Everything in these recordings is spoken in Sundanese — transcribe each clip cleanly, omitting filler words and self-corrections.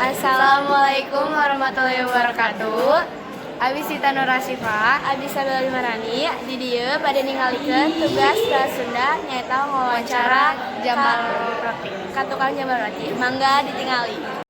Assalamualaikum warahmatullahi wabarakatuh. Abi Sita Nurasifa, Abi Sabila Limarani, di dieu bade ningalikeun tugas bahasa Sunda, nyaeta wawancara jamal roti. Ka tukang jamal roti. Mangga ditingali.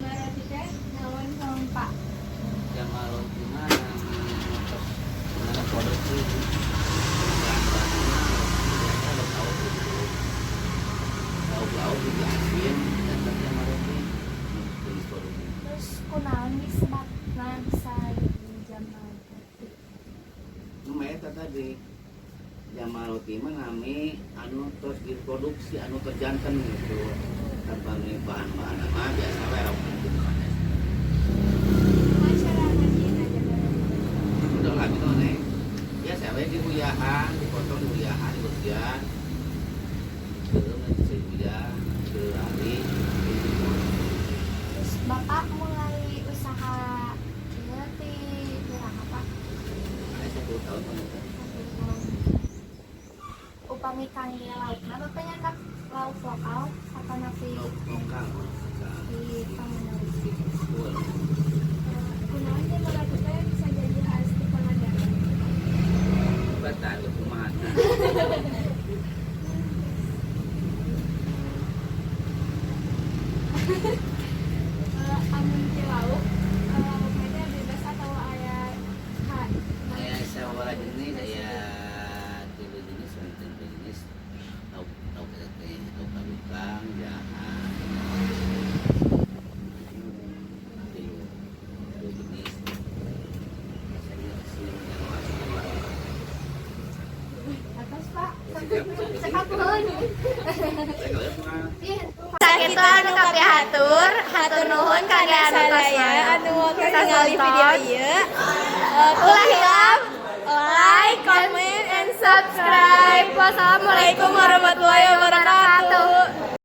Roti teh naon Pak? Jamal roti mah mana produksi bahan-bahannya biasa lauk gitu, lauk-lauk juga asin dan jamal roti jenis produknya. Terus kunaon disebabna bisa jadi jamal roti? Nu eta tadi, jamal roti mah nami anu terus diproduksi, anu terus janten gitu, tanpa bahan-bahan mah biasa we lauk gitu kan. Kumaha cara ngajieunna jamal roti? Udah lah gitu nih, biasa we diuyahan, dipotong, diuyahan, dibersihan, belum nanti saya ke hari. Terus Bapak mulai usaha ieu ti iraha, Pak? Ada 10 tahun kan itu. Upami kangge laukna, Bapak nyandak lauk lokal atanapi Lauk lokal. Di Pangandaran? Betul. Kunaon jamal roti teh bisa jadi khas di Pangandaran? Batal kumaha. Amun ti lauk, laukna teh bebas atau aya Saya sabaraha jenis, saya tilu jenis, wonten jenis lauk lauk teh lauk kalukang, jahan, tilu tilu jenis. Biasanya asin, yang asin. Atos, Pak. Siap. Cekap nuhun. Saya kalau mah Sakitu anu kapihatur, hatur nuhun kangge anu tos Sadaya anu ningali video ieu. Ulah hilap like, comment, and subscribe. Wassalamualaikum warahmatullahi wabarakatuh.